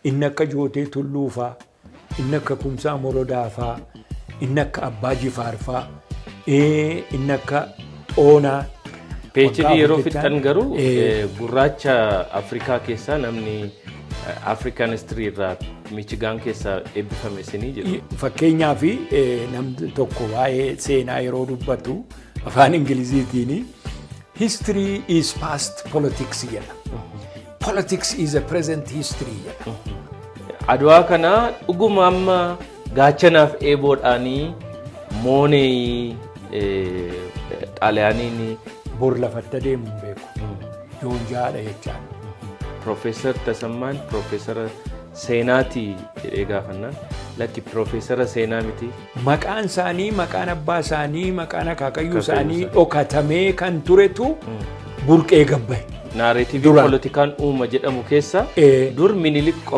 Inni akka Jootee Tulluu faa, inni akka Kumsaa Morodaa faa, inni akka Abbaa Jifaar faa, inni akka Xoonaa. PhD Waggaa yeroo 4 fixan garuu gurraacha Afrikaa keessaa namni African history irraa Michigan keessaa eebbifame isinii jedhu. Fakkeenyaaf, namni tokko waa'ee seenaa yeroo dubbatu afaan Ingiliziitiin "History is past politics" jedha. "Politics is a present history" jedha. Adwaa kana dhuguma amma gaachanaaf eeboodhaanii moonee Xaaliyaaniin? Bor lafatti adeemu hin beeku. Joonjaadha jechaadha. Piroofeesar Tasammaan piroofeesara seenaati jedhee gaafannaan, lakki, piroofeesara seenaa miti. Maqaan isaanii, maqaan abbaa isaanii, maqaan akaakayyuu isaanii isaanii dhokatamee kan turetu burqee gabbaye. Narrative Duraan. Poolitikaan uuma jedhamu keessa dur Minilik